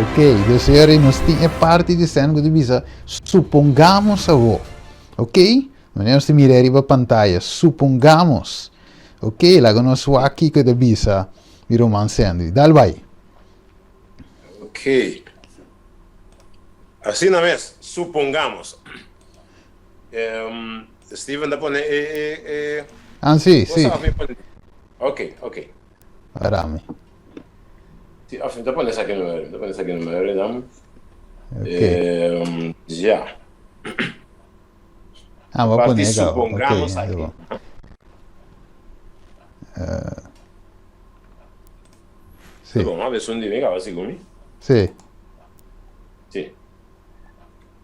Ok, dus señores, nos tin e parti di sèn ku ta bisa supongamos awor. Ok, manera nos ta mira riba pantaya, supongamos. Ok, laga nos wak kiko e ta bisa mi ruman Sandy. Dal bai. Ok. Asina mes, supongamos. Um, Steven ta pone e e e Ah, sí, sí. Cosa of pone? Ok, ok. Rami. Sí, of ta pone esaki numero, ta pone esaki numero dan. Ok. Um, ja. Ah, va Parti pone acá. Ok, supongamos ahí aquí. va. Eh, sí, Bon, a ver, un dime, a ver si gumi. sí. Sí.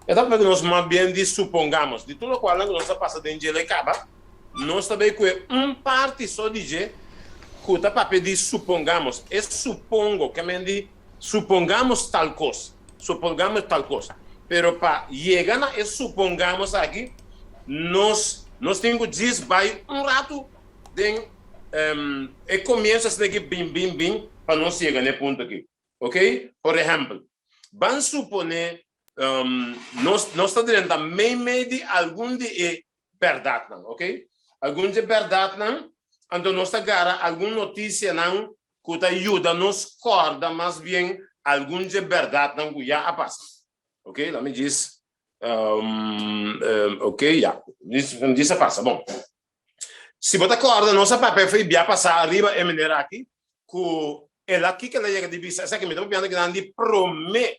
E ta papia ku nos mas bien di supongamos, di tur lokualnan ku nos a pasa den dje lo e kaba, nos ta bay kue un parti so di dje ku ta papia di supongamos. E supongo ke men di supongamos tal kos, supongamos tal kos. Pero pa yega na e supongamos aki, nos nos tin ku djis bay un ratu den e komienso asina ki bin bin bin pa nos yega na e punto aki. Ok, por ehèmpel, ban suponé nos nos ta drenta meimei di algun di e bèrdatnan, ok, algun di e bèrdatnan, anto nos ta gara algun notisianan ku ta yuda nos kòrda mas bien algun di e bèrdatnan ku ya a pasa. Ok, laat mi djis, ok, ya, djis a pasa, bon. Si bo ta kòrda nos a papia for e bia pasá riba e manera aki ku el a kiko el a yega di bisa esaki mi ta papiando kinan di promé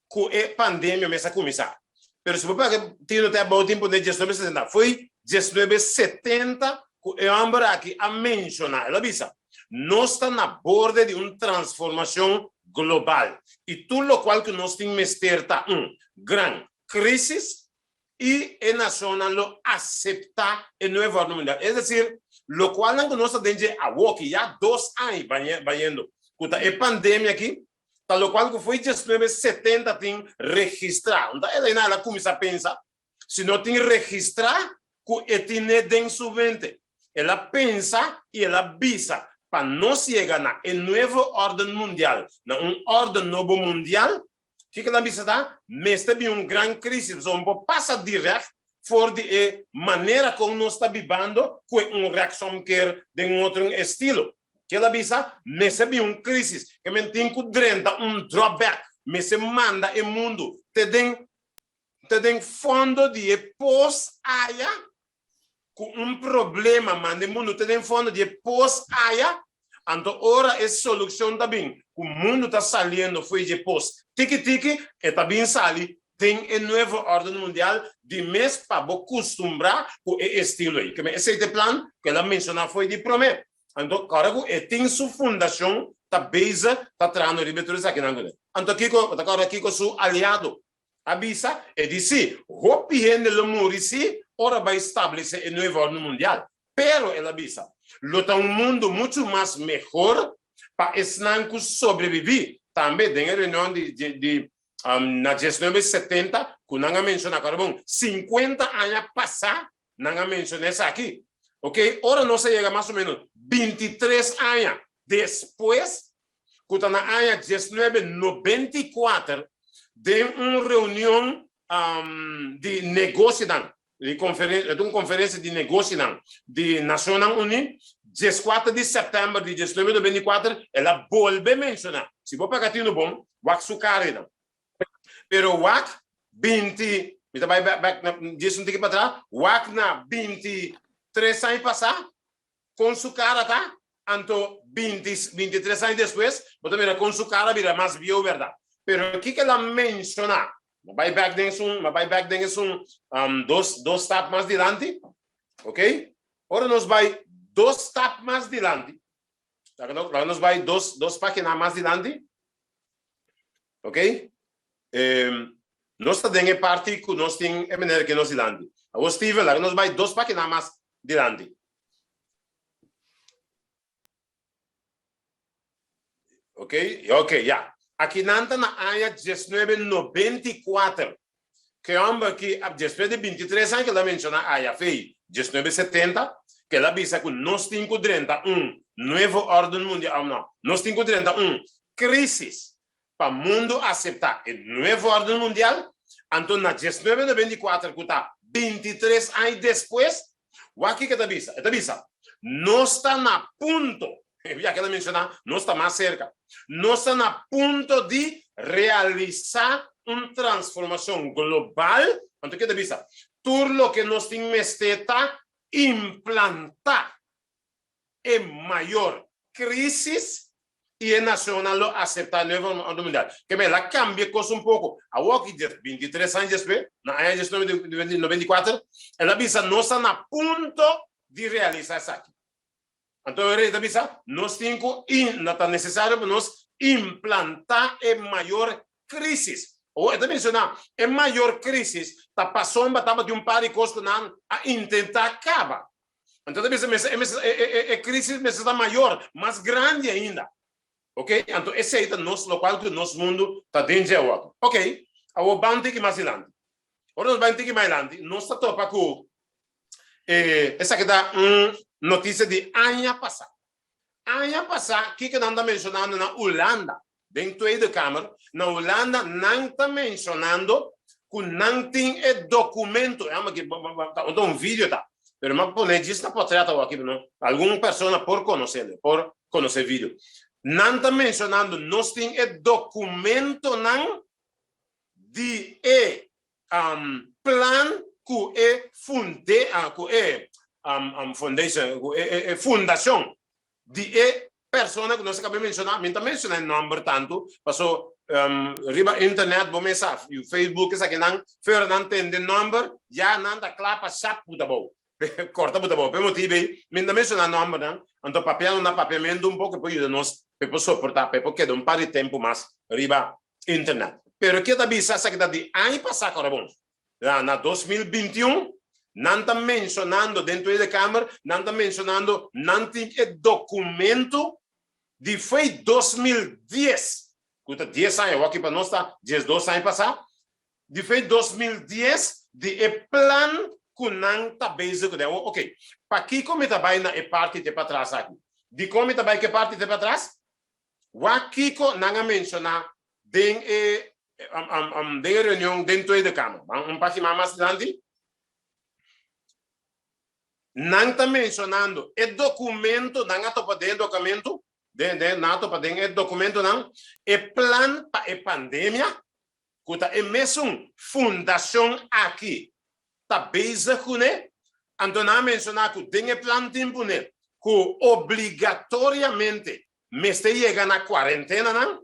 ku e pandemia mes a kuminsá. Pero si bo paga tino te abou tin pone 1960 foi 1970 ku e hòmber aki a menshoná el a bisa nos ta na borde di un transformashon global i tur lokual ku nos tin mester ta un gran krisis i e nashonnan lo aseptá e nuevo órden mundial. Es desir, lokualnan ku nos ta den dje awoki, ya dos aña bayendo, ku ta e pandemia aki, ta lokual ku foi 1970 tin registrá. Un ta el einan el a kuminsá pensa, si no tin registrá ku e tine den su mente. El a pensa i el a bisa pa nos yega na e nuevo órden mundial, na un órden nobo mundial, Kiko nan bisa ta? Mester bin un gran crisis, pasobra no por pasa direct for di e manera con nos ta bibando cu e un rechtsomkeer den un otro estilo. Kiel a bisa? Mester bin un crisis, ke men tin cu drenta un drop back, mester manda e mundo te den te den fondo di e pos aya ku un problema manda e mundu te den fondo di e pos aya, anto ora e solucion ta bin ku mundu ta saliendo fo'i dje pos tiki tiki, e ta bin sali den e nuevo orden mundial di mes pa bo kustumbrá ku e estilo ei. Keme esei ta e plan ku el a menshoná fo'i di promé. Anto ora ku e tin su fundashon ta bezig ta trahando riba e tur esakinan kuné. Anto kiko, bo ta kòrda kiko su aliado a bisa? E di sí, hopi hende lo muri sí ora bai stablesé e nuevo orden mundial. Pero, el a bisa, lo ta un mundu muchu mas mehor pa esnan ku sobrebibí. Tambe den e reunion di di na 1970 ku nan a menshoná, kòrda bon, sinkuenta aña pasá nan a menshoná esaki. Oke, ora nos a yega mas o ménos 23 aña despues, ku ta na aña 1994, den un reunion di negoshinan, di konferen, un konferensia di negoshinan di Nashonnan Uní, 14 di sèptèmber di 1994, el a bolbe menshoná, si bo paga tinu bon, wak su karinan. Pero wak 20, mi ta bai bèk na djis un tiki patras, wak na 23 aña pasá, kon su kara ta, anto 20, 23 aña despues, bo ta mira kon su kara bira mas bieu bèrdat. Pero kiko el a menshoná? Mi a bai bèk den esun, mi a bai bèk den esun dos, dos stap mas dilanti, ok? Ora nos bai dos stap mas dilanti, laga nos, laga nos bai dos, dos página mas dilanti, ok? Nos ta den e parti ku nos tin e manera ke nos dilanti. Awor Steven, laga nos bai dos página mas dilanti. Ok, ok, ya. Aki nan ta na aña 1994. Ke hòmber ki a despues di 23 aña ke el a menshoná aya fei 1970, ke el a bisa ku nos tin ku drenta un nuevo orden mundial, no, nos tin ku drenta un krisis. pa mundu aseptá e nuevo órden mundial, anto na 1994 ku ta 23 aña despues, wak kiko e ta bisa? E ta bisa, Nos ta na punto, ya ke el a menshoná, nos ta mas serka, nos ta na punto di realisá un transformashon global, anto ke e ta bisa? Tur loke nos tin mester ta implantá e mayor crisis y e nacionnan lo acepta e nuevo orden mundial. Ke men, la cambia e cos un poco. Awor ki dies, 23 aña despues, na aña 1994, el a bisa nos ta na punto di realisa esaki. Anto e rey ta bisa, nos tin cu, ta necesario pa nos implanta e mayor crisis. Awor e ta menciona, e mayor crisis ta pasobra tabatin un par di cos cu nan a intenta caba. Anto ta bisa mester e mester e e e crisis mester ta mayor, mas grandi ainda. Ok, anto esei ta nos locual cu nos mundo ta den dje awor. Ok, awor ban tiki mas dilanti. Ora nos ban tiki mas dilanti, nos ta topa cu e esaki ta un noticia di aña pasa. Aña pasa kiko nan ta mencionando na Hulanda? Den Tweede Kamer na Hulanda nan ta mencionando cu nan tin e documento, e aki ta un video ta, pero mi a pone djis na portret awor aki no, algun persona por conocele, por conoce video. Nan ta mencionando nos tin e documentonan di e plan cu e funde, cu e foundation, cu e fundacion di e persona ku nos a kaba menshoná, mi no ta menshoná e nòmber tantu, paso riba internet bo mes sa, Facebook esakinan, fe ora nan tende nòmber, ya nan ta kla pa shap buta bou, kòrta buta bou. P'e motibu ei, mi no ta menshoná nòmbernan, anto papiando na papiamentu un poko por yuda nos pa e por soportá, pa e por keda un par di tempu mas riba internet. Pero ke ta bisa esaki ta di aña pasá kòrda bon. Na 2021, nan ta mencionando den Tweede Kamer, nan ta mencionando nan tin e documento di fei 2010, cu ta dies aña, awor aki pa nos ta 12 aña pasa, di fei 2010 di e plan cu nan ta bezig cu den. Awor, ok, pakico mi ta bay na e parti te patras aki? Dicon mi ta bay cu e parti te patras? Wak kico nan a menciona den e den e reunion den Tweede Kamer. Ban un pagina mas dilanti. Nan ta mencionando e documento, nan a topa den e documento, den, den, nan a topa den e documentonan, e plan pa e pandemia, cu ta e mesun fundacion aki ta bezig cune, anto nan a menciona cu den e plan tin pone cu obligatoriamente mester yega na cuarentenanan,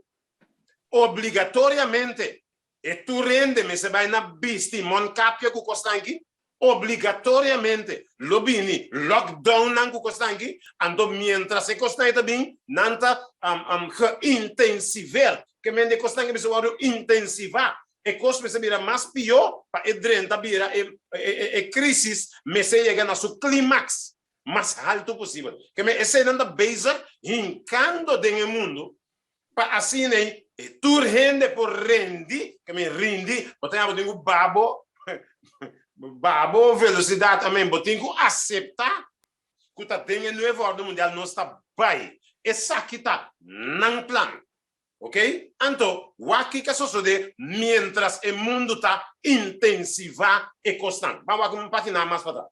Obligatoriamente e tur hende mester bai na bisti mondkapje ku kostanki, obligatoriamente lo bini lockdownnan ku kostanki, anto mientras e kosnan ei ta bin nan ta geïntensiveerd, ke mende e kosnan mester wòrdu intensivá, e kos mester bira mas pió pa e drenta bira e krisis mester yega na su klimaks mas haltu posibel. Ke men eseinan ta bezig hinkando den e mundu Pa asina ei tur hende por rendi, ke men rindi, bo ta bo tin ku babo, babo velosidat, amen, bo tin ku aseptá ku ta den e nuevo orden mundial nos ta bai. Esaki ta nan plan. Ok? Anto, wak kiko a sosodé miéntras e mundu ta intensivá e kosnan. Ban wak un página mas patras.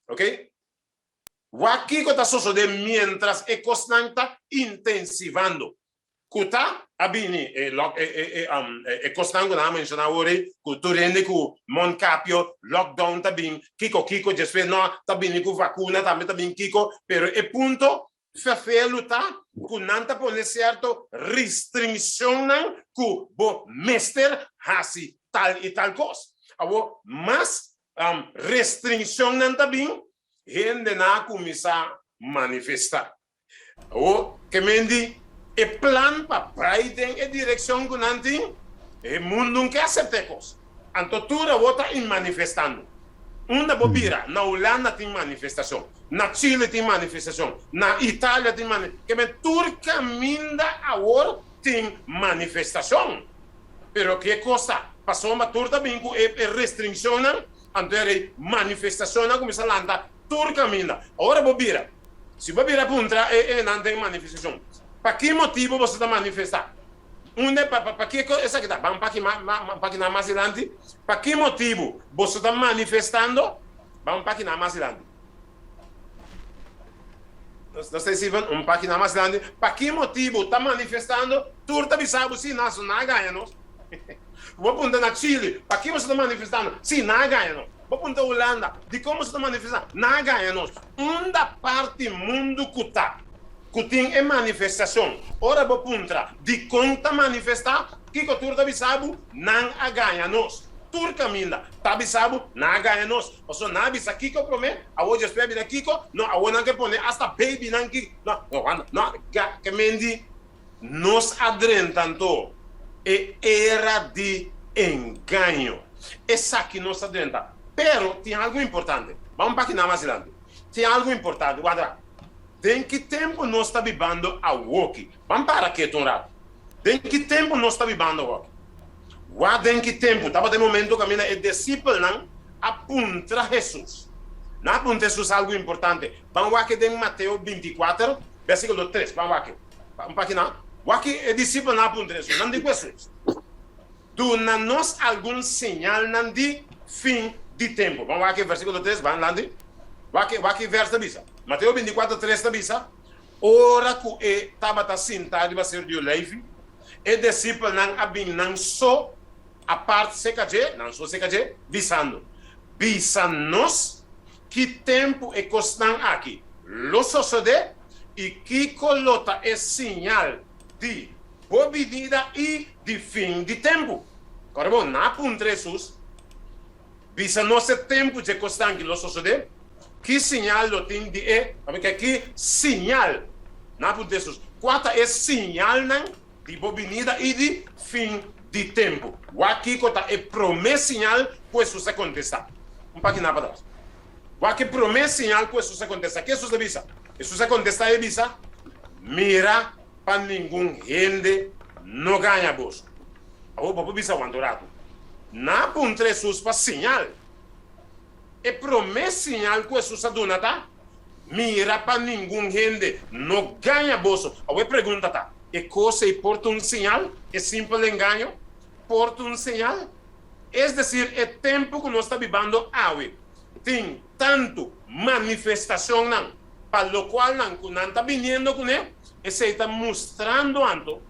Ok? Wak kiko ta sosodé miéntras e kosnan ta intensivando. Ku ta a bini e lock e e e um e kosnan ku nan a menshoná awor ei, ku tur hende ku mondkapio, lockdown ta bin, kiko kiko, despues no ta bini ku vakuna tambe ta bin kiko, pero e punto Fefelu ta ku nan ta pone sierto restringshonnan ku bo mester hasi tal i tal kos. Awor, mas restringshonnan ta bin, hendenan a kuminsá manifestá. Awor, ke men di e plan pa bai den e direkshon ku nan tin, e mundu no ke asepta e kos. Anto tur awor ta manifestando. Unda bo bira, na Hulanda tin manifestashon. Na Chile tin manifestacion, na Italia tin mani, ke men tur caminda awor tin manifestacion. Pero ke cos ta? Pasobra tur ta bin cu e restriccionnan, anto e rey manifestacionnan cuminsa lanta tur caminda. Ora bo bira, si bo bira puntra e nan den manifestacion, pa ki motibo boso ta manifesta? Unda pa pa pakiko esaki ta? Ban paki ma ma pakinan mas dilanti. Pa ki motibu boso ta manifestando? Ban pakinan mas dilanti. Nos ta Steven, un pakinan mas dilanti. Pa ki motibu ta manifestando? Tur ta bisa bo si nan so nan a gaña nos. Bo punta na Chili, pa ki boso ta manifestando? Si nan a gaña nos. Bo punta Hulanda, dikon boso ta manifestando? Nan a gaña nos. Unda parti mundu ku ta? Ku tin e manifestashon. Ora bo puntra dikon ta manifestá, kiko tur ta bisa bo? Nan a gaña nos. Tur kaminda ta bisa bo, nan a gaña nos. Pasobra nan a bisa kiko promé, awor despues a bira kiko? No, awor nan ke pone asta babynan ki. No, no, wanta, no, ga, ke mendi nos a drenta anto e era di engaño. Esaki nos a drenta. Pero tin algu importante. Ban un pakinan mas dilanti. Tin algu importante. Wanta. Den ki tempu nos ta bibando awoki? Ban para ketu un ratu. Den ki tempu nos ta bibando awoki? Wak den ki tempu tabata e momentu kaminda e disipelnan a puntra Hesus. Nan a puntra Hesus algu importante. Ban wak e den Mateo 24, bèrsikulo 3. Ban wak e. Un página. Wak e disipelnan a puntra Hesus. Nan di ku Hesus, Duna nos algun señalnan di fin di tempu. Ban wak e versíkulo 3, ban lanti. Wak, wak e vèrs ta bisa. Mateo 24, 3 ta bisa, Ora ku e tabata sintá riba Seru di Oleifi, e disipelnan a bin nan so apart serka dje, nan so serka dje, bisando, Bisa nos ki tempu e kosnan aki lo sosodé i kiko lo ta e siñal di bo binida i di fin di tempu. Ora bo na puntra Hesus, Bisa nos e tempu dje kosnan ki lo sosodé, ki siñal lo tin di e, pasobra ki siñal? Na puntra Hesus, Kua ta e siñalnan di bo binida i di fin di tempu? Wak kiko ta e promé siñal ku Hesus a kontestá. Un página patras. Wak e promé siñal ku Hesus a kontestá. Ke Hesus a bisa? Hesus a kontestá i bisa, Mira pa ningun hende no gaña boso. Awor bo por bisa wanta un ratu. Nan a puntra Hesus pa siñal. E promé siñal ku Hesus a duna ta, Mira pa ningun hende no gaña boso. Awor e pregunta ta, E kos ei por ta un siñal? E simpel engaño por ta un siñal? Es desir, e tempu ku nos ta bibando awe tin tantu manifestashonnan pa lokualnan ku nan ta biniendo kuné, esei ta mustrando anto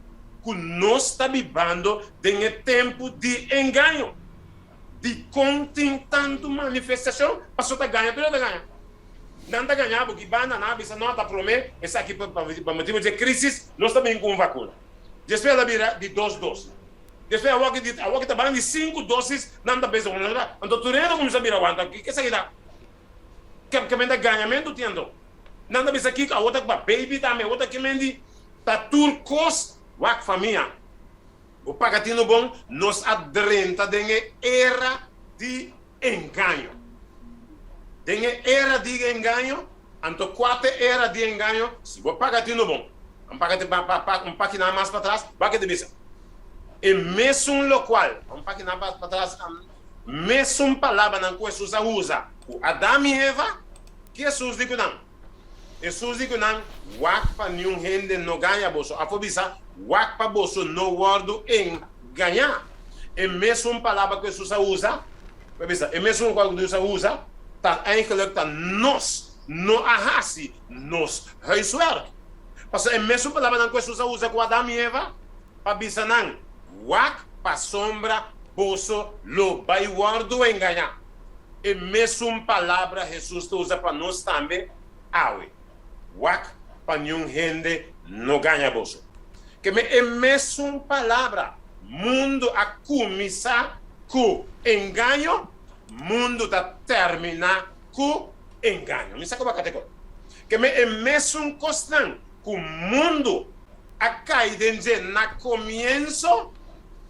ku nos ta bibando den e tempu di engaño. Dikon tin tantu manifestashon? Pasobra ta gaña tur ta gaña. Nan ta gaña bo ki banda nan a bisa no ta promé esaki pa motibu dje krisis nos ta bin ku un vakuna. Despues el a bira di dos dosis. Despues awor ki awor ki ta banda di sinku dosis nan ta pensa anto tur hende ta kuminsá bira wanta ke esaki ta? Ke men ta gañamentu tin anto? Nan ta bisa kiko awor ta pa baby tambe awor ta ke men di ta tur kos wak famia bo paga tinu bon nos a drenta den e era di engaño den e era di engaño anto kua ta e era di engaño si bo paga tinu bon un paga un pakina mas patras wak ke ta bisa e mesun lokual un pakina patras mesun palabranan ku Hesus a usa ku Adam i Eva. Ki Hesus di ku nan? Hesus di ku nan, Wak pa niun hende no gaña boso. Afó bisa, Wak pa boso no wòrdu engañá. E mesun palabra ku Hesus a usa, por bisa, e mesun ku Hesus a usa, ta eigenlijk ta nos no a hasi nos huiswerk. Pasobra e mesun palabranan ku Hesus a usa ku Adam i Eva pa bisa nan, Wak pasobra boso lo bai wòrdu engañá. E mesun palabra Hesus ta usa pa nos tambe awe, Wak pa niun hende no gaña boso. Keme e mesun palabra, mundu a kuminsá ku engaño, mundu ta terminá ku engaño. Mi sa ku bo a kata e kos. Keme e mesun kosnan ku mundu a kai den dje na komienso,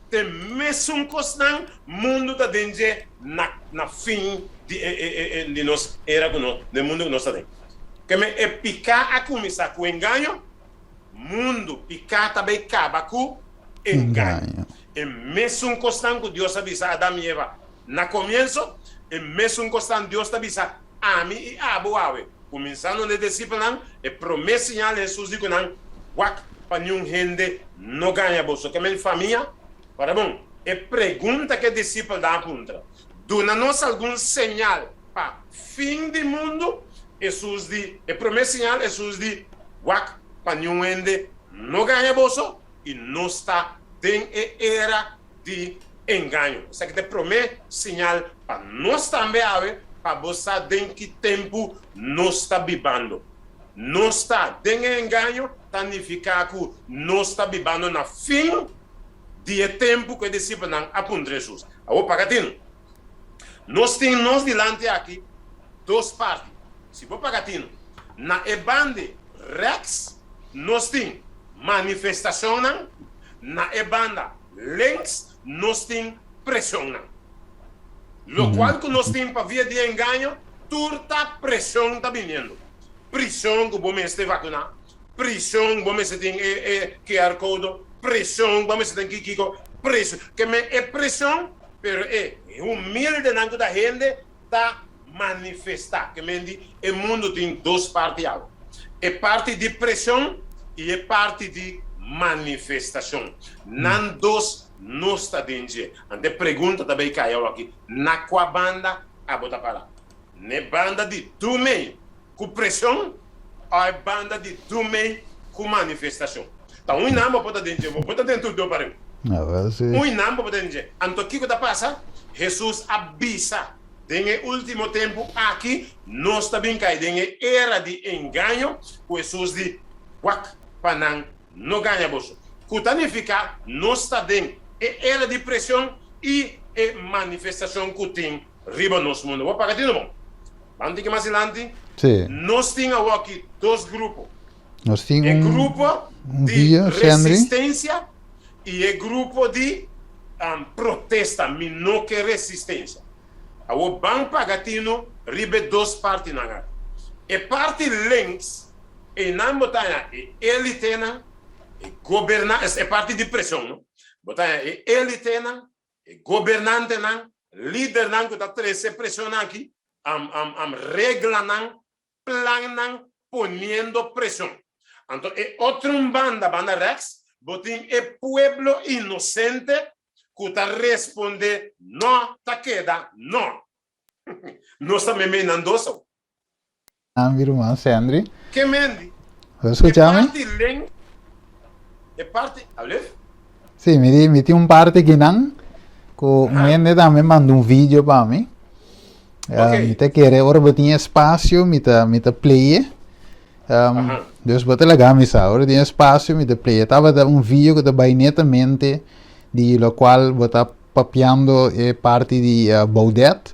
te mesun kosnan mundu ta den dje na na fin di e e e di nos era ku nos den mundu ku nos ta den. Keme e piká a kuminsá ku engaño, mundu piká ta bay kaba ku engaño. E mesun kosnan ku Dios a bisa Adam i Eva na komienso, e mesun kosnan Dios ta bisa ami i abo awe. Kuminsando n'e disipelnan, e promé siñal Hesus di ku nan, Wak! pa niun hende no gaña boso. Ke men famia? Ora bon, e pregunta ku e disipelnan a puntra, Duna nos algun señal pa fin di mundu? Hesus di, E promé señal, Hesus di, Wak pa niun hende no gaña boso, i nos ta den e era di engaño. Esaki ta e promé señal pa nos tambe awe, pa bo sa den ki tempu nos ta bibando. Nos ta den e engaño ta nifiká ku nos ta bibando na fin di e tempu ku e disipelnan a puntra Hesus. Awor paga tinu. Nos tin nos dilanti aki dos parti. Si bo paga tinu, na e banda rèks nos tin manifestashonnan, na e banda links nos tin preshonnan. Lokual ku nos tin pa via di e engaño, tur ta preshon ta biniendo. Prishon ku bo mester vakuná, prishon bo mester tin e e QR code, preshon bo mester tin kikiko, preshon. Ke men e preshon, pero e humildenan ku ta hende ta manifestá. Ke men di e mundu tin dos parti awe, e parti di preshon i e parti di manifestashon. Nan dos nos ta den dje. Anto e pregunta ta bay kai awaki, na kua banda abo ta pará? N'e banda di Dumei ku preshon o e banda di Dumei ku manifestashon? Ta un i nan bo por ta den dje, bo por ta den tur do pareu. Un i nan bo por ta den dje. Anto kiko ta pasa? Hesus a bisa, Den e ultimo tempu aki nos ta bin kai den e era di engaño ku Hesus di, Wak pa nan no gaña boso. Ku ta nifiká nos ta den e era di preshon i e manifestashon ku tin riba nos mundu. Bo paga tinu bon. Ban tiki mas dilanti. Sí. Nos tin awoki dos grupo. Nos tin E un, grupo un di video, Sendri. resistencia y e grupo di protesta. Mi no ke resistencia. Awo ban paga tinu riba e dos partinan aki. E parti links, einan bo ta haña e elitenan, e goberna, e parti di presion, no? Bo ta haña e elitenan, E gobernantenan, lidernan ku ta trese preshonnan aki, reglanan, plannan poniendo preshon. Anto e otro un banda, banda rèks, bo tin e pueblo inosente ku ta respondé nò ta keda nò. Nos ta meimei nan dos awo. Mi ruman Sendri. Ke mendi? Bo ta skucha mi? E parti len, e parti, alef? Sí, mi di, mi tin un parti kinan ku un hende tambe manda un video pa mi. Ok. Mi ta kere ora bo tin espasio mi ta mi ta play e. Dus bo ta laga mi sa, ora tin espasio mi ta play e. Tabata un video ku ta bai netamente di lokual bo ta papiando e parti di Baudet.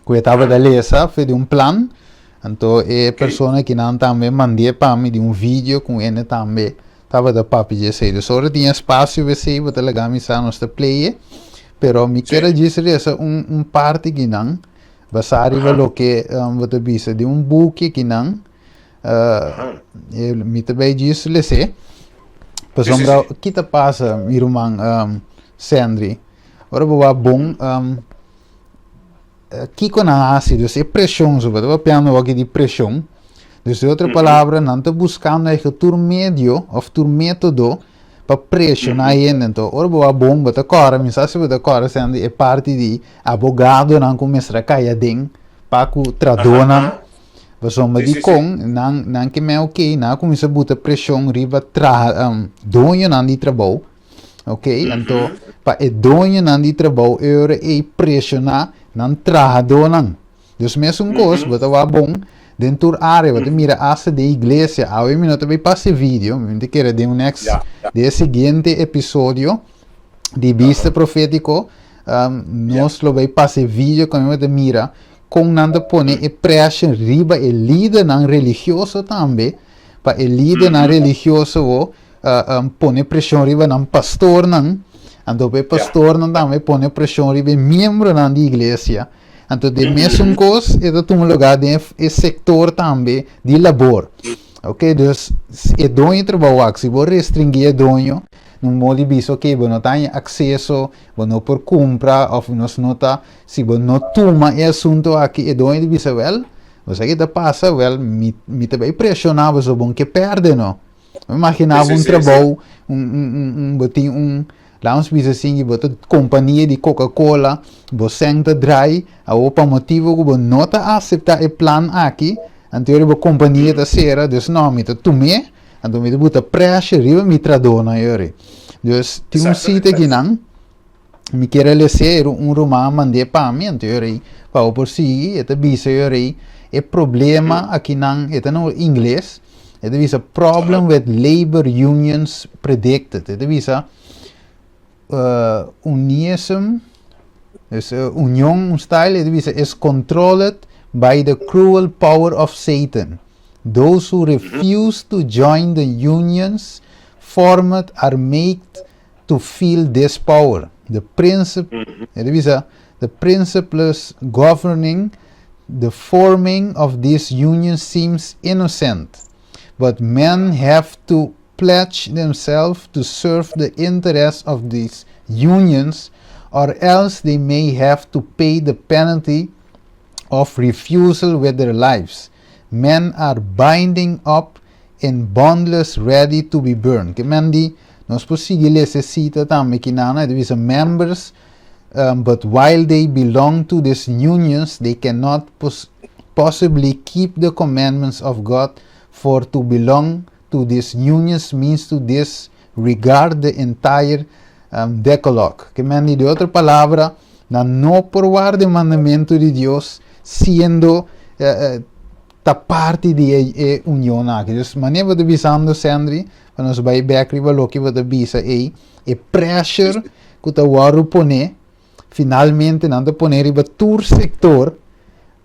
Ku e tabata lesa fe di un plan, anto e persona kinan tambe mand'é pa mi di un video ku ene tambe tabata papia di esei. Dus ora tin espasio pa esei bo ta laga mi sa nos ta play e, pero mi kier a djis resa un un parti kinan basá riba loke bo ta bisa di un buki kinan mi ta bai djis les'é pasobra ki ta pasa mi ruman Sendry ora bo wak bon. Kiko nan a hasi? Dus e preshon, so bo ta papiando awor aki di preshon. Dus di otro palabra, nan ta buskando eigen tur medio òf tur método pa preshoná hende. Anto ora bo a bon, bo ta kòrda, mi sa si bo ta kòrda esei e parti di abogadonan ku mester a kai aden pa ku tradónan. Pasobra dikon nan nan ke men oke, nan a kuminsá buta preshon riba traha doñonan di trabou. Ok, anto pa e doñonan di trabou e ora ei preshoná nan trahadónan. Dus mesun kos, bo ta wak bon den tur área, bo ta mira asta den iglesia. Awe mi no ta bai pasa e video, mi ta kere den un next, den e siguiente episodio di Bista Profétiko, nos lo bai pasa e video ku bo ta mira kon nan ta pone e preshon riba e lidernan religioso tambe, pa e lidernan religioso bo pone preshon riba nan pastornan, anto pa e pastornan tambe pone preshon riba e miembronan di iglesia. Anto den mesun kos e ta tuma lugá den e sektor tambe di labor. Ok, dus e doño trabou wak, si bo restringí e doño, na un modo di bisa ok bo no ta haña akseso, bo no por kumpra òf nos no ta, si bo no tuma e asunto aki e doño di bisa wèl, bo sa ke ta pasa, wèl mi ta bai preshoná bo so bo no ke pèrdè no. Imaginá bo un trabou, un, un, un, un, bo tin un, laat ons bisa asina, bo ta kompania di Coca-Cola, bo sèn ta drai, awor pa motibu ku bo no ta aseptá e plan aki, anto yori bo kompania ta sera, dus no, mi ta tum'é, anto mi ta buta pressure riba mi tradónan yori. Dus tin un sita akinan. Mi kier a les'é, un ruman a mand'é pa mi, anto yo rei, pa bo por sigui, e ta bisa yo rei, e problema akinan, e ta na ingles, e ta bisa problem with labor unions predicted, e ta bisa unism, dus union un style, e ta bisa is controlled by the cruel power of Satan, those who refuse to join the unions formed are made to feel this power. The princip, e ta bisa, the principles governing the forming of this union seems innocent, but men have to pledge themselves to serve the interests of these unions or else they may have to pay the penalty of refusal with their lives. Men are binding up in bundles ready to be burned. Ke men di, nos por sigui lesa e sita tambe kinana, e ta bisa members, but while they belong to these unions, they cannot possibly keep the commandments of God, for to belong to these unions means to disregard the entire Decalogue. Ke men di, di otro palabra, nan no por warda e mandamentu di Dios siendo ta parti di e e union aki. Dus manera bo ta bisando Sendry, pa nos bai bek riba loke bo ta bisa ei, e pressure ku ta wòrdu pone, finalmente nan ta pone riba tur sektor,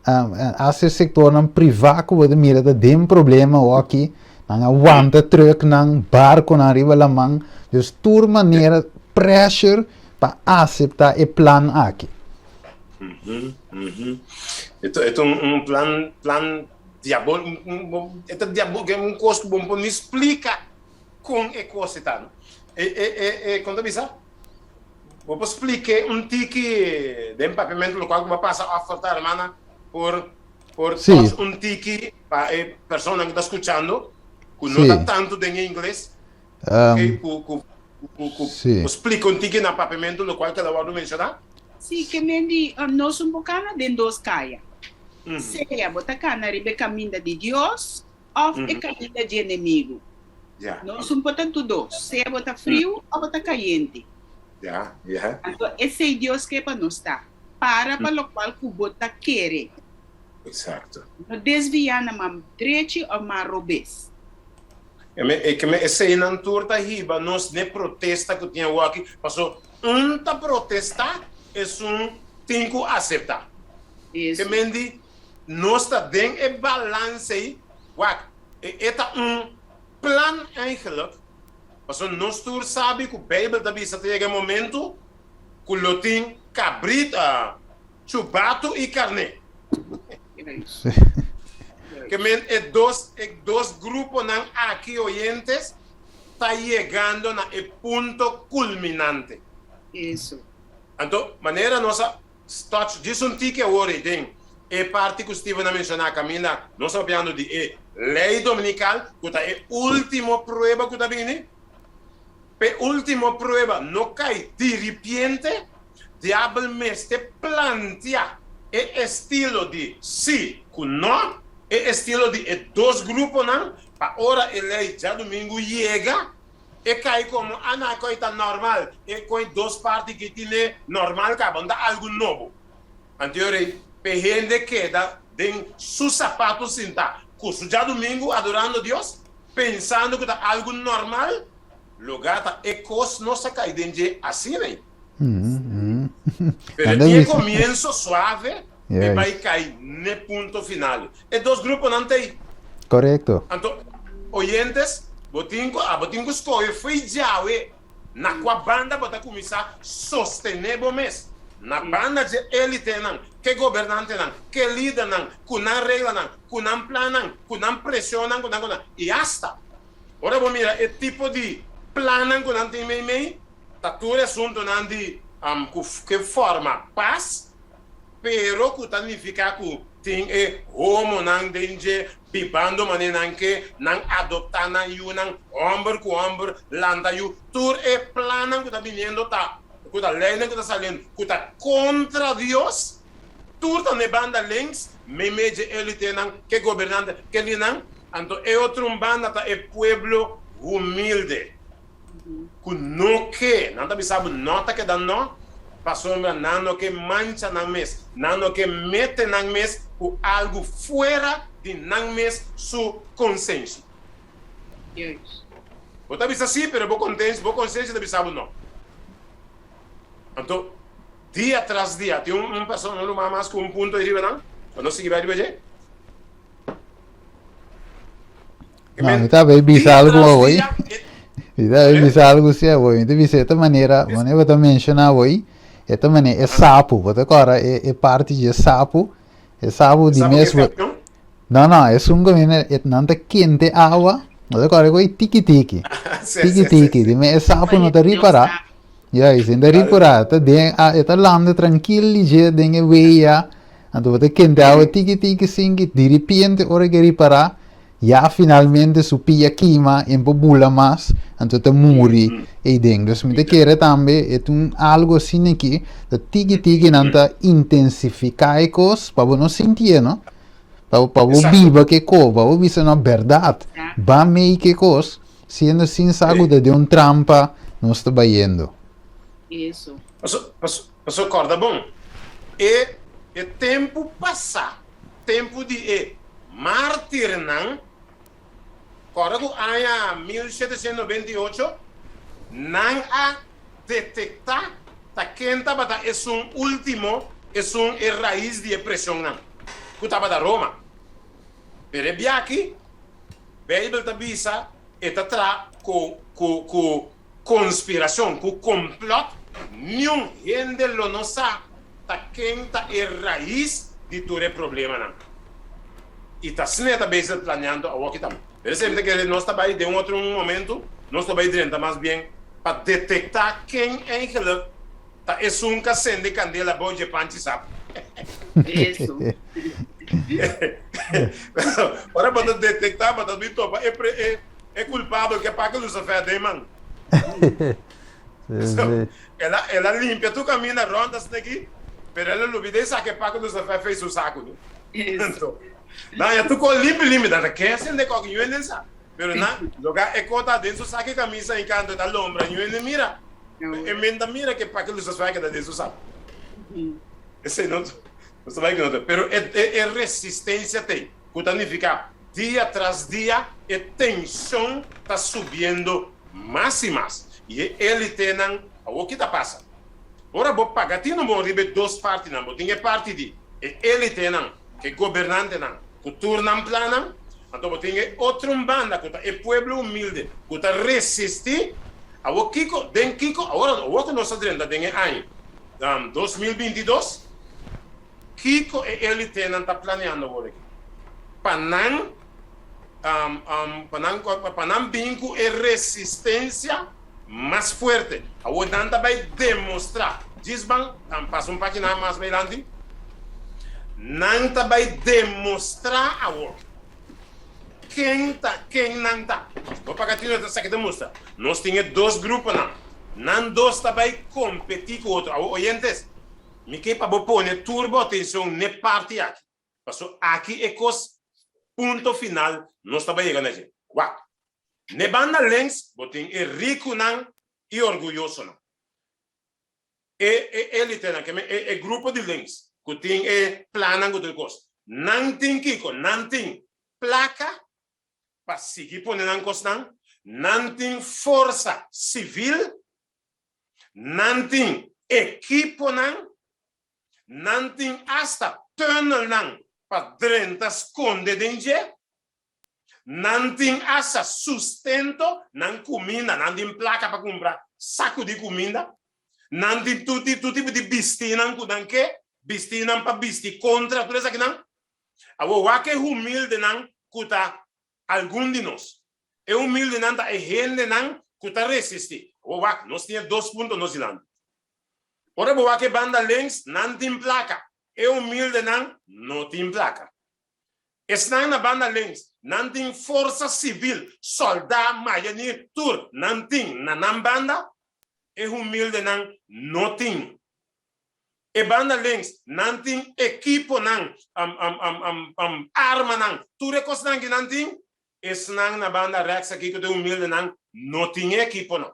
hasta e sektornan privá ku bo ta mira ta den problema awoki, nan a wanta trucknan, barkonan riba laman, dus tur manera pressure pa aseptá e plan aki. E ta un plan plan diabol e ta diabol un kos ku bo no por ni splika kon e kos e ta no e e e kon ta bisa bo por splik'é un tiki den papiamentu lokual ku bo a pasa òf ta hermana por por touch un tiki pa e personanan ku ta skuchando ku no ta tantu den e ingles ku ku ku ku splika un tiki na papiamentu lokual ku el a wòrdu menshoná. Sí, ke men di nos un por kana den dos kaya. Sea bo ta kana riba e kaminda di Dios òf e kaminda dje enemigu. Nos un por ta tur dos, sea bo ta friu òf bo ta kayente. Anto esei Dios ke pa nos ta, para pa lokual ku bo ta kere. No desviá na man drechi òf man robes. Eseinan tur ta hiba nos n'e protesta ku tin awoki, paso un ta protestá, esun tin ku aseptá. Ke men di nos ta den e balansa ei, wak, e ta un plan eigenlijk, paso nos tur sabi ku Beibel ta bisa ta yega e momentu ku lo tin kabrit, chubatu i karné. Ke men e dos e dos gruponan aki oyentes ta yegando na e punto kulminante. Eso. Anto, manera nos a touch djis un tiki awor ei den e parti ku Steven a menshoná kaminda nos ta papiando di e lei dominikal ku ta e último prueba ku ta bini, p'e último prueba no kai diripiente, Diabel mester plantia e estilo di sí ku no, e estilo di e dos gruponan, pa ora e lei djadumingu yega, e kai komo ana koi ta normal, e koi dos parti ki tine normal kaba, no ta algu nobo. Anto rei p'e hende keda den su sapatu sintá ku su djadumingu adorando Dios, pensando ku ta algu normal, lugá ta e kos nos a kai den dje asina ei. Pero e comienzo suave e bai cay n'e punto final. E dos gruponan ta ei. Correcto. Anto, oyentes, bo tin cu, abo tin cu scoge fo'i djawe na cua banda bo ta cuminsa sostene bo mes. Na banda dje elitenan, ke gobernantenan, ke lidernan, cu nan reglanan, cu nan plannan, cu nan presionnan, cu nan, cu nan. Y hasta, ora bo mira e tipo di plannan cu nan tin meimei, Ta tur e asuntunan di ku ke forma pas, pero ku ta nifiká ku tin e homonan den dje, bibando manera nan ke, nan adoptá nan yunan, hòmber ku hòmber, lanta yu, tur e plannan ku ta biniendo ta, ku ta leinan ku ta saliendo, ku ta kontra Dios, tur ta n'e banda links, meimei dje elitenan, ke gobernante, ke linan, anto e otro un banda ta e pueblo humilde. Ku no ke, nan ta bisa bo no ta keda no, pasobra nan no ke mancha nan mes, nan no ke mete nan mes ku algu fuera di nan mes su konsenshi. Bo ta bisa si, pero bo kontenshi, bo konsenshi ta bisa bo no. Anto, dia tras dia, tin un persona, un ruman mas ku un punto ei riba nan, pa nos sigui bai riba dje? No, mi ta bay bisa algo awoi. Mi ta bay bisa algo si awoi. Mi ta bisa esta manera, manera bo ta menciona awoi, esta manera e sapu, bo ta kora e, e parti di e sapu, e sapu di mes bo. No, no, esun ku mi e nan ta kente awa, bo ta kora ku tiki tiki. Tiki tiki, di me e sapu no ta ripara. Ja, e sin ta ripara, ta den, e ta landa trankil di dje den e weya. Anto bo ta kente awa tiki tiki sinki, di ripiente ora ke ripara, Ya finalmente su pia kima en por bula mas, anto ta muri eiden. Dus mi ta kere tambe e ta un algo asina aki, ta tiki tiki nan ta intensifica e kos pa bo no sintié no, pa pa bo biba ke kos, pa bo bisa no berdad, ba mei ke kos, siendo sin sa ku ta den un trampa nos ta bayendo. Eso. Paso, paso, paso kòrda bon, e e tempu pasá, tempu di e Mártirnan, kòrda ku aña 1798 nan a detektá ta ken tabata esun último, esun e rais di e preshonnan, ku tabata Roma. Pero e biaha Beibel ta bisa e ta traha ku ku ku konspirashon, ku komplòt, niun hende lo no sa ta ken ta e rais di tur e problemanan. I ta asina e ta bezig planeando awoki tambe. Pero esei mi ta kere nos ta bai den otro un momento, nos lo bai drenta mas bien pa detektá ken eigenlijk ta esun ka sende kandela bou dje panchi sapu. Eso. Ora bo ta detektá bo ta bin topa e e e kulpabel ke paka lusafè den man. Sí, sí. El a el a limpia tur kaminda rònt asina aki, pero el a lubidá e saka e paka lusafè fei su saku no. Eso. Anto, nan ya tur kos limpi limpi, nan ta ken sende kòke yu hende sa. Pero nan loga e kos ta den su saki kamisa i kantu e ta lombra yu hende mira. E men ta mira ke paka lusafè keda den su saku. Esei no nos ta bai ku no ta. Pero e e e resistensia t'ei, ku ta nifiká dia tras dia e tenshon ta subiendo mas i mas. I e élitenan, awor ki ta pasa? Ora bo paga tino bon riba e dos partinan, bo tin e parti di e élitenan, e gobernantenan ku tur nan plannan, anto bo tin e otro un banda ku ta e pueblo humilde ku ta resistí. Awor kiko, den kiko, awor awor ku nos a drenta den e aña 2022, kiko e élitenan ta planeando awor aki? Pa nan pa nan pa nan bin ku e resistensia mas fuerte. Awor nan ta bai demostrá, djis ban pasa un página mas bailanti, nan ta bai demostrá awor ken ta ken nan ta. Bo paga tino esaki ta mustra. Nos tin e dos gruponan. Nan dos ta bai kompetí ku otro. Awor oyentes, mi ke pa bo pone tur bo atenshon n'e parti aki. Paso aki e kos punto final nos ta bai yega na dje. Wak, n'e banda links bo tin e rikunan i orguyosonan. E e elitenan, ke men e e grupo di links ku tin e plannan ku tur kos. Nan tin kiko? Nan tin plaka pa sigui pone nan kosnan, nan tin forsa sivil, nan tin ekiponan. Nan tin asta tunnelnan pa drenta skonde den dje. Nan tin asta sustento, nan kuminda, nan tin plaka pa kumpra saku di kuminda. Nan tin tur tur tipo di bistinan ku nan ke, bistinan pa bisti kontra tur esakinan. Awor wak e humildenan ku ta algun di nos. E humildenan ta e hendenan ku ta resistí. Awor wak, nos tin e dos punto nos dilanti. Ora bo wak e banda links, nan tin plaka. E humildenan no tin plaka. Esnan na banda links, nan tin forsa sivil, sòldá, mayanir, tur nan tin na nan banda, e humildenan no tin. E banda links, nan tin ekiponan, armanan, tur e kosnan ki nan tin, esnan na banda rèks aki ku ta e humildenan no tin e ekiponan.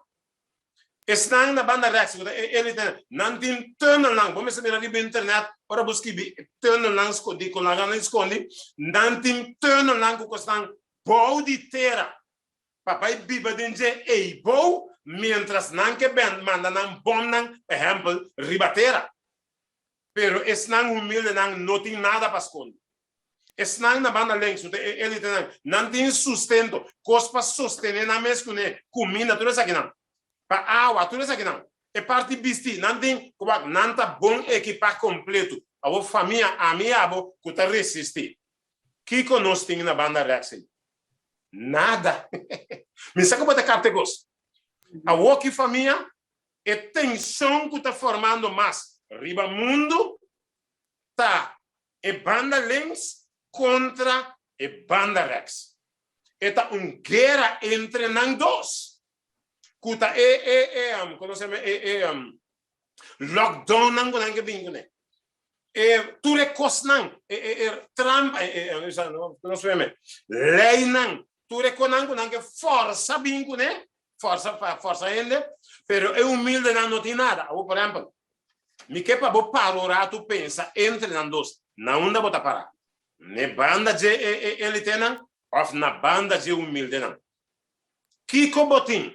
Esnan na banda rèks ku ta e elitenan, nan tin tunnelnan. Bo mester mira riba internet ora bo skibi tunnelnan skondí, ku nan a skondi, nan tin tunnelnan ku kosnan bou di tera pa bai biba den dje ei bou miéntras nan ke ben manda nan bòmnan, ehèmpel, riba tera. Pero esnan humildenan no tin nada pa skonde. Esnan na banda links, ku ta e elitenan, nan tin sustento, kos pa sostené nan mes kuné, kuminda, tur esakinan, pa awa, tur esakinan. E parti bistí, nan tin, ku wak, nan ta bon ekipá kompletu. Awor famia, ami i abo, ku ta resistí. Kiko nos tin na banda rèks ei? Nada. Mi sa ku bo ta kapta e kos. Awor ki famia, e tenshon ku ta formando mas riba mundu ta e banda links kontra e banda rèks. E ta un guera entre nan dos ku ta e e e komo se yama e e lockdownnan ku nan ke bin kuné. E tur e kosnan e e e trampa e e komo se yama leinan tur e konan ku nan ke fòrsa bin kuné fòrsa fòrsa hende pero e humildenan no tin nada. Awor por ehèmpel Mi ke pa bo para un ratu pensa entre nan dos, na unda bo ta para? N'e banda dje e elitenan òf na banda dje humildenan? Kiko bo tin?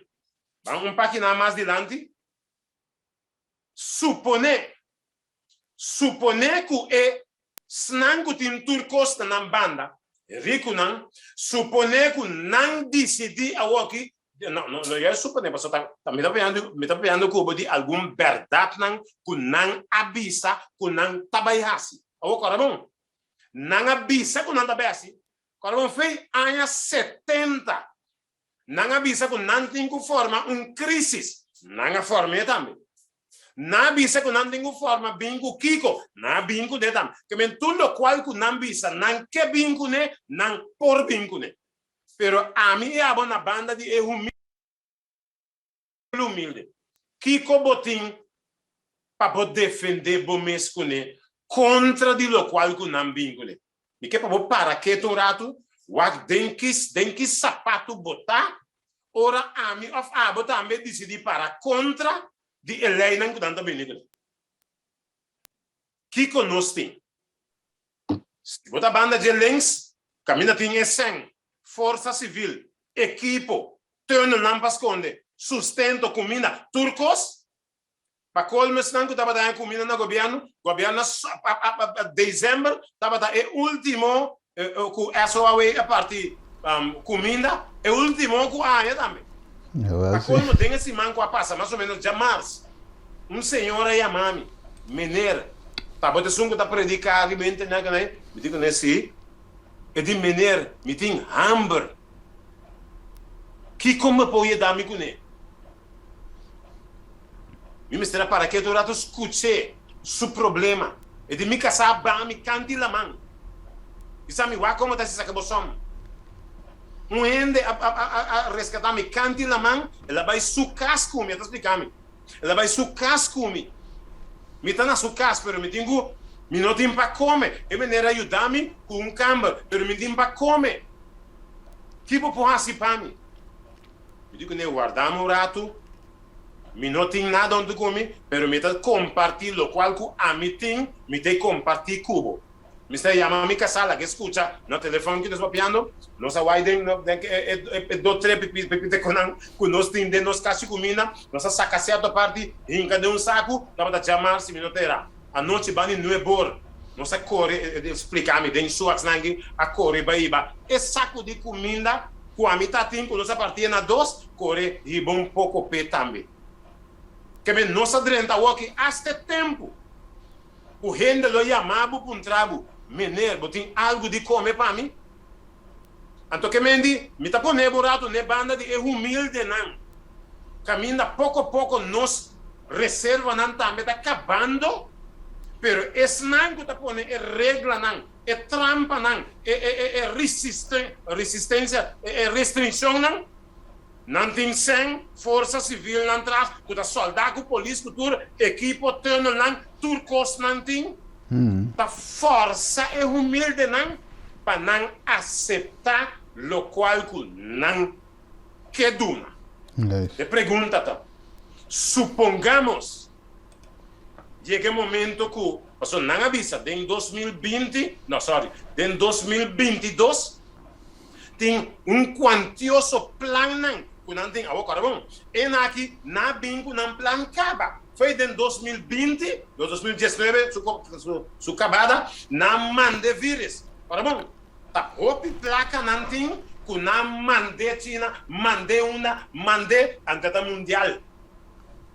Ban un página mas dilanti. Suponé, suponé ku e Snan ku tin tur kos na nan banda, e rikunan, suponé ku nan disidí awoki, no, no, no ya suponé, pasobra ta, ta mi ta papiando, mi ta papiando ku bo di algun bèrdatnan ku nan a bisa ku nan ta bai hasi. Awor kòrda bon, nan a bisa ku nan ta bai hasi, kòrda bon, fei aña setenta Nan a bisa ku nan tin ku forma un krísis. Nan a form'é tambe. Nan a bisa ku nan tin ku forma bin ku kiko. Nan a bin kuné tambe. Ke men tur lokual ku nan bisa nan ke bin kuné, nan por bin kuné. Pero ami i abo na banda di e humilde. Kiko bo tin pa bo defendé bo mes kuné kontra di lokual ku nan bin kuné? Mi ke pa bo para ketu un ratu, wak den ki den ki sapatu bo ta ora ami òf abo tambe disidí para kontra di e leinan ku nan ta bini kuné. Kiko nos tin? Si bo ta banda dje links, kaminda tin e sèn, forsa sivil, ekipo, tunnelnan pa skonde, sustento, kuminda, tur kos. Pa colmo esnan cu tabata haña cuminda na gobierno, gobierno a december tabata e ultimo cu SOAW a parti cuminda, e ultimo cu a haña tambe. Pa colmo den e siman cu a pasa, mas o menos djamars, un señor a yama mi, Meneer, tabata esun cu ta predica riba internet cu Mi di cu si. E di, Meneer, mi tin hamber. Kico mi por yeda mi cune? Mi mester a para ketu un ratu skuch'é su problema. E di mi kasá ba mi kanti laman. Bisa mi wak komo ta hasi saka bo sòm. Un hende a a reskatá mi kanti laman, el a bai su kas ku mi, e ta splika mi. El a bai su kas ku mi. Mi ta na su kas, pero mi tin ku mi no tin pa kome. E meneer a yuda mi ku un kamber, pero mi tin pa kome. Ki bo por hasi pa mi? Mi di kuné, Wardami un ratu, mi no tin nada huntu ku mi, pero mi ta kompartí lokual ku ami tin, mi ta e kompartí ku bo. Mi sta yama mi kasá, laga e skucha na telefòn ku nos papiando, nos a wai den e do tre pipitekonan ku nos tin den nos kas di kuminda, nos a saka sierto parti, hinka den un saku, tabata djamar si mi no ta era. Anochi bani nuebor, nos a kore, e splika mi den su aksnan a kore bai hiba e saku di kuminda ku ami ta tin ku nos a partia na dos, kore hiba un poko p'e tambe. Keme nos a drenta awoki asta e tempu ku hende lo yama bo puntra bo, Meneer, bo tin algu di kome pa mi? Anto kemendi, mi ta pone bo un ratu n'e banda di e humildenan, kaminda poko poko nos reservanan tambe ta kabando, pero esnan ku ta pone e reglanan. E trampanan, e e e e resisten resistencia, e e restrincionnan, nan tin sèn, forsa civilnan tras, cu ta solda cu polis cu tur ekipo, tunnelnan, tur cos nan tin, ta forsa e humildenan pa nan acepta locual cu nan ke duna. E pregunta ta, supongamos Yega e momento ku, pasobra nan a bisa den 2020, no sorry, den 2022 tin un kuantioso plannan ku nan tin. Awor kòrda bon, e nan aki nan a bin ku nan plan kaba. Foi den 2020, no 2019 su su su kabada, nan a manda e virus. Kòrda bon, ta hopi plaka nan tin ku nan a mand'é China, mand'é unda, mand'é, anto ta mundial.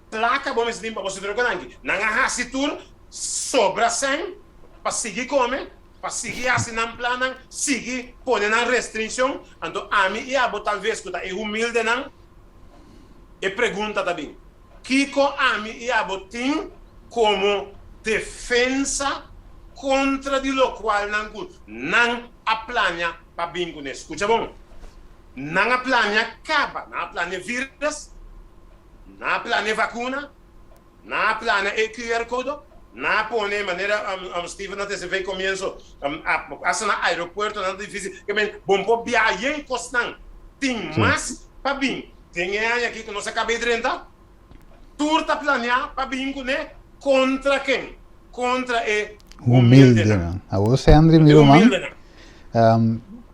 Plaka bo mester tin pa bo sitro ku nan a hasi tur sobra sèn pa sigui kome, pa sigui hasi nan plannan, sigui pone nan restrinshon. Anto ami i abo talves ku ta e humildenan, e pregunta ta bin, Kiko ami i abo tin komo defensa kontra di lokualnan ku nan a plania pa bin kuné? Skucha bon, nan a plania kaba, nan a plania virus, Nan a plania vacuna, nan a plania e QR code, nan a pone manera Steven a trece fey comienzo, hasta na aeropuertonan ta dificil, ke men bon por biaha yen cosnan tin mas pa bin den e aña aki cu nos a caba e drenta, tur ta planea pa bin cune contra ken? Contra e humildenan. Awor Sandry mi ruman,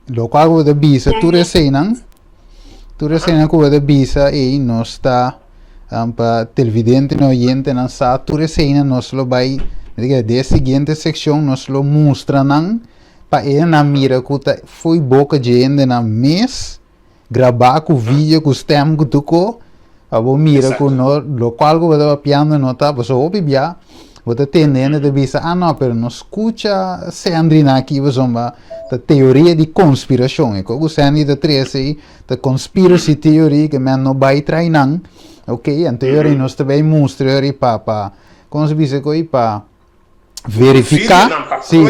Lokual ku bo ta bisa tur eseinan, tur eseinan ku bo ta bisa ei nos ta pa televidentenan oyentenan sa tur eseinan nos lo bai den e siguiente sekshon nos lo mustra nan pa enan mira ku ta fo'i boka dje hendenan mes grabá ku video ku stem ku tur ko pa bo mira ku no lokual ku bo ta papiando no ta pasobra hopi bia bo ta tende hende ta bisa ah no pero no skucha Sandry nan aki pasobra ta teoria di konspirashon e ko ku Sandry ta trese ei ta conspiracy theory ke men no bai trai nan ok anto e ora nos ta bai mustra e ora pa pa komo se bisa ku ei pa verifica si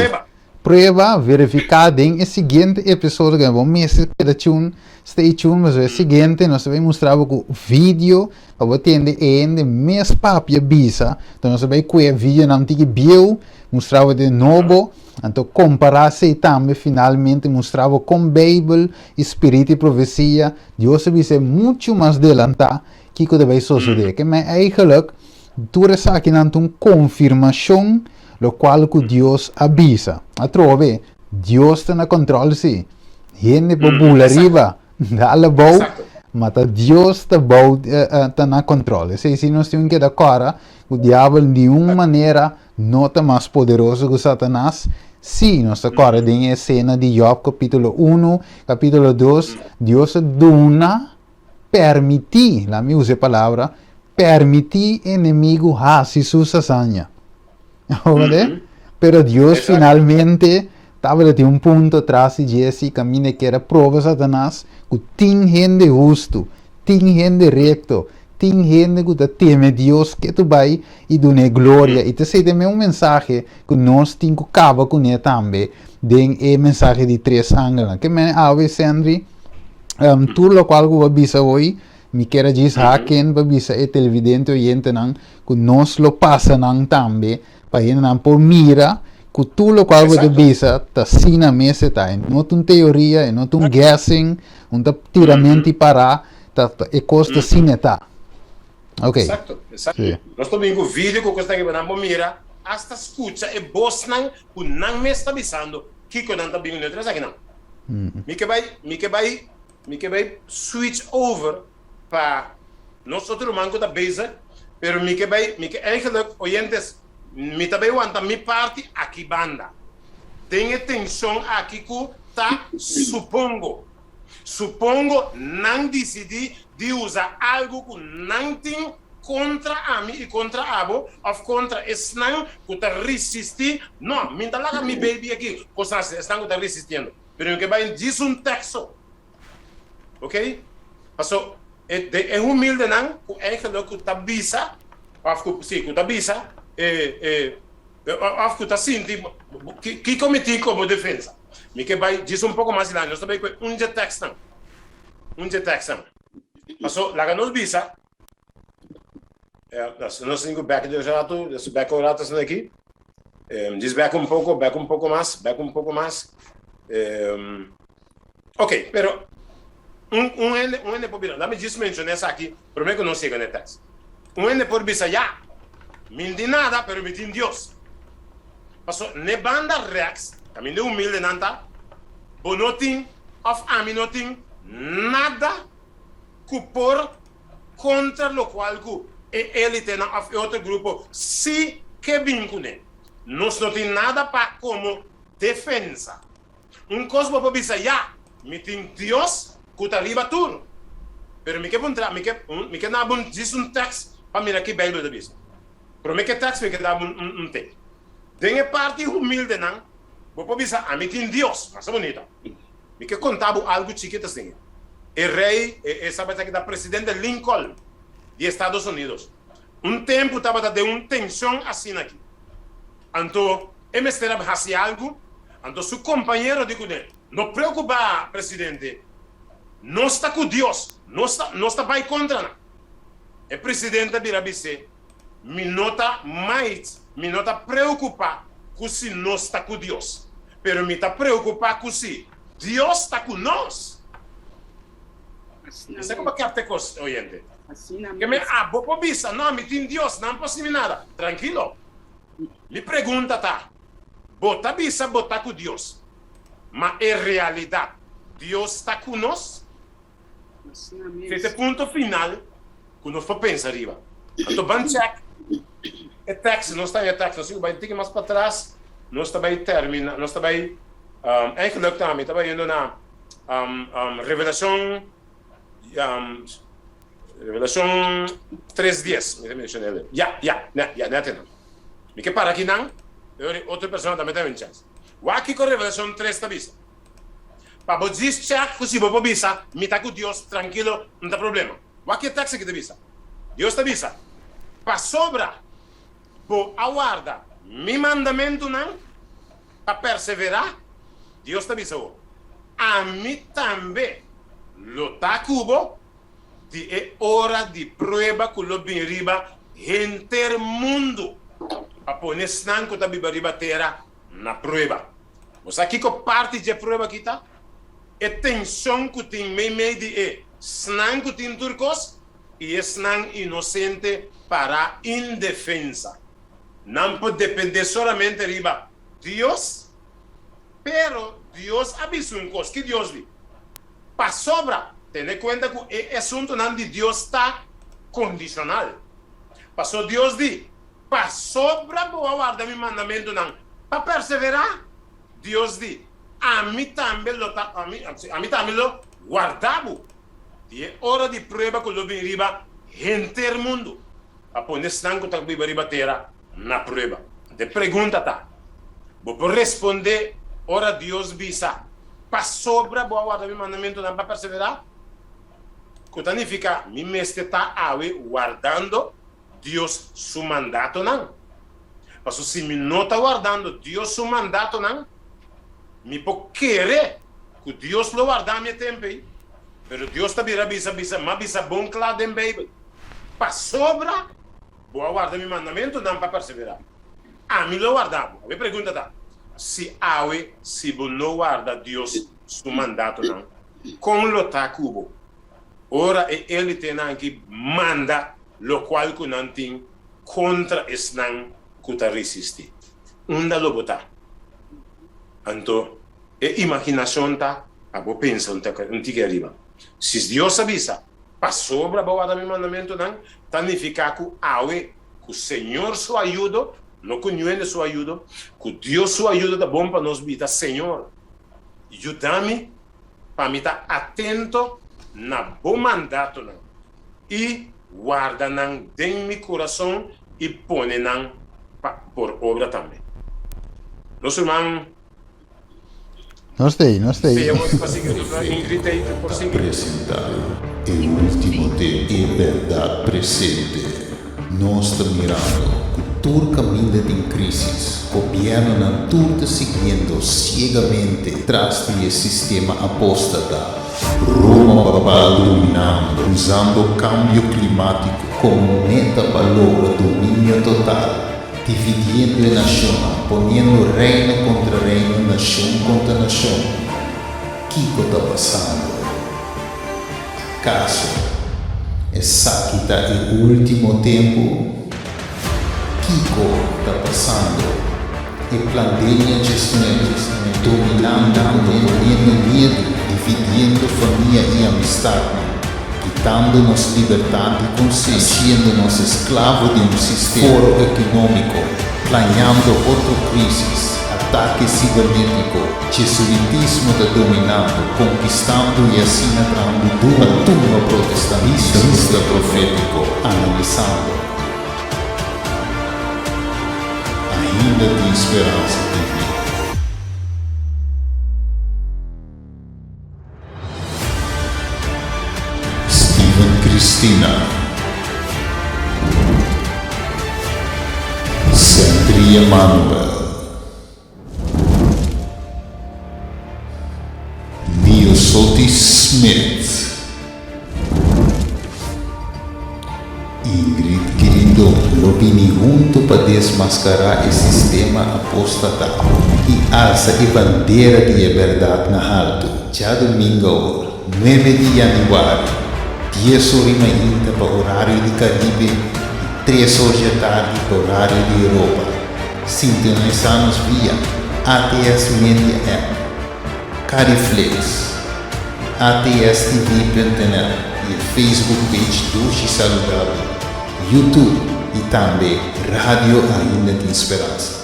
prueba verifica den e siguiente episodio que bo mester keda tune stay tune pasobra e siguiente nos ta bay mustra bo cu video pa bo tende e hende mes papia bisa enton nos ta bay cue videonan tiki bieu mustra bo den nobo anto compara esey tambe finalmente mustra bo con bijbel y spirito y profecia Dios a bisa mucho mas delanta kico ta bay sosode ke men eigenlijk Tur esakinan ta un konfirmashon lokual ku Dios a bisa. Atrobe, Dios ta na kòntròl sí. Hende por bula riba, dal abou, ma ta Dios ta bou ta na kòntròl. Esei sí nos tin keda kòrda ku diabel niun manera no ta mas poderoso ku Satanas. Sí, nos ta kòrda den e esena di Jòb kapítulo unu, kapítulo dos, Dios a duna Permití, laat mi usa e palabra, permití enemigu hasi su sasaña. Hoorde? Pero Dios finalmente tabata tin un punto tras di dje si kaminda e kier a proba Satanas ku tin hende hustu, tin hende rekto, tin hende ku ta teme Dios ketu bai i dun'é gloria. I ta esei tambe un mensahe ku nos tin ku kaba kuné tambe den e mensahe di tres angelnan. Ke mene awe, Sendry? Tur lokual ku bo a bisa hoy, mi kier a djis haken pa bisa e televidente oyentenan ku nos lo pasa nan tambe pa hendenan por mira ku tur lokual bo ta bisa ta asina mes e ta. E no ta un teoria, e no ta un guessing, un ta tiramento i pará, ta e kos ta asina e ta. Ok. Exacto, exacto. Sí. Nos ta bin ku video ku kos nan nan por mira, hasta skucha e bosnan ku nan mes ta bisando kiko nan ta bin ku esakinan. Mi ke bai, mi ke bai, mi ke bai switch over pa nos otro ruman ku ta bezig, pero mi ke bai, mi ke eigenlijk, oyentes, mi ta bai wanta mi parti aki banda. Den e tenshon aki ku ta supongo. Supongo nan disidí di usa algu ku nan tin kontra ami i kontra abo òf kontra esnan ku ta risistí. No, mi ta laga mi baby aki kos hasi, esnan ku ta risistiendo. Pero mi ke bai djis un teksto. Oké? Paso e den e humildenan ku eigenlijk ku ta bisa òf ku, sí, ku ta bisa e e. Òf ku ta sinti, Kiko mi tin komo defensa? Mi ke bai djis un poko mas dilanti. Nos ta bai ku e un dje tèkstnan. Un dje tèkstnan. Paso, laga nos bisa, nos tin ku bèk dje ratu, nos bèk un ratu asina aki. Djis bèk un poko, bèk un poko mas, bèk un poko mas. Ok, pero un un hende un hende por bira, lami djis menshoná esaki promé ku nos yega na e tèks. Un hende por bisa, Ya, mi no tin nada, pero mi tin Dios. Paso n'e banda rèks, kaminda e humildenan ta, bo no tin òf ami no tin nada ku por kontra lokual ku e élitenan òf e otro grupo sí ke bin kuné. Nos no tin nada pa komo defensa. Un kos bo por bisa, Ya, mi tin Dios ku ta riba tur. Pero mi ke puntra, mi ke, mi ke daba un djis un tèks pa mira ki Beibel ta bisa. Promé ke tèks mi ke daba un, un, un tip. Den e parti humildenan, bo por bisa, Ami tin Dios. Masa bunita. Mi ke konta bo algu chikit asin. E rei, e, e sabata ki ta presidente Lincoln di Estados Unidos, un tempu tabata den un tenshon asin'aki. Anto e mester a hasi algu, anto su kompañero di kuné, No preokupá, presidente, nos ta ku Dios, nos ta, nos ta bai kontra nan. E presidente a bira bis'é, Mi no ta mait, mi no ta preokupá ku si nos ta ku Dios, pero mi ta preokupá ku si Dios ta ku nos. Esei ku bo kèpta e kos, oyente. Ke mi abo por bisa, No, mi tin Dios, nan por hasi mi nada. Trankilo. Mi pregunta ta, bo ta bisa bo ta ku Dios, ma e realidat Dios ta ku nos? Esei ta e punto final ku nos por pensa riba. Anto ban chèk e tèks, nos ta haña tèks, nos tin ku bai un tiki mas patras, nos ta bai termina, nos ta bai, eigenlijk ta mi ta bai yendo na Revelashon Revelashon tres dies, mi ta menshona el. Ya, ya, ne, ya, nèt einan. Mi ke para akinan, pero e otro persona tambe ta un chèns. Wak kiko Revelashon tres ta bisa. Pa bo djis chèk ku si bo por bisa, Mi ta ku Dios, trankilo, no ta problema. Wak ki e tèks aki ta bisa. Dios ta bisa, Pasobra bo a warda mi mandamentunan pa perseverá, Dios ta bisa bo, Ami tambe lo ta ku bo di e ora di prueba ku lo bin riba henter mundu pa pone esnan ku ta biba riba tera na prueba. Bo sa kiko parti dje prueba aki ta? E tenshon ku tin meimei di e snan ku tin tur kos i esnan inosente pará indefensa. Nan por dependé solamente riba Dios. Pero Dios a bisa un kos. Ki Dios di? Pasobra, tene kuenta ku e asuntunan di Dios ta kondishonal. Paso Dios di, Pasobra bo a warda mi mandamentunan pa perseverá, Dios di, Ami tambe lo ta, ami, ami tambe lo warda bo di e ora di prueba ku lo bin riba henter mundu, pa pone esnan ku ta biba riba tera na prueba. Anto e pregunta ta, Bo por respondé ora Dios bisa, Pasobra bo a warda mi mandamentunan pa perseverá? Ku ta nifiká mi mester ta awe wardando Dios su mandatonan? Pasobra si mi no ta wardando Dios su mandatonan, mi por kere ku Dios lo warda mi e tempu ei. Pero Dios ta bira bisa bisa, m'a bisa bon kla den Beibel, Pasobra Bo a warda mi mandamentunan pa perseverá. Ami lo warda bo. Mi pregunta ta, si awe si bo no warda Dios su mandatonan, kon lo ta ku bo ora e élitenan aki manda lokual ku nan tin kontra esnan ku ta resistí? Unda lo bo ta? Anto e imaginashon ta pa bo pensa un tiki ariba. Si Dios a bisa, Pasobra bo warda mi mandamentunan, ta nifiká ku awe, ku Señor su ayudo, no ku ñuende su ayudo, ku Dios su ayudo ta bon pa nos bida. Señor, yuda mi pa mi ta atento na bo mandatonan i warda nan den mi kurason i pone nan pa por obra tambe. Nos ruman. Nos ta ei, nos ta ei. Ta presenta e ultimo den e berdad presente. Nos ta mirando. ku tur kaminda tin krísis, gobièrnunan tur ta siguiendo siegamente tras di e sistema apóstata, Roma papal dominando, usando kambio klimátiko komo meta pa logra dominio total, dividiendo e nashonnan, poniendo reino kontra reino, nashon kontra nashon. Kiko ta pasando? Akaso esaki ta e último tempu? Kiko ta pasando? E plandemia djesnuebe, dominando, poniendo miedu, dividiendo famia i amistatnan, kitando nos libertat di konsenshi, hasiendo nos esklavo di un sistema foro ekonómiko, plañando otro krísis, atake sibernétiko, Jesuitismo ta dominando, konkistando i asina trahando duru pa tumba protestantismo. Bista profétiko, analisando. Ainda tin speransa TV. Steven Cristina. Sandria Manuel. Miosotis Smith, Ingrid Quirindon lo bini hunto pa desmascará e sistema apóstata i alsa e bandera di e bèrdat na haltu. Djadumingu awor, nuebe di yanüari, dies or i mainta pa orario di Karibe i tres or djatardi pa orario di Europa. Sintonisá nos via ATS Media App, Cariflix, ATSTV.nl i e Facebook page Dushi Saludabel, YouTube i tambe Radio Ainda Tin Speransa.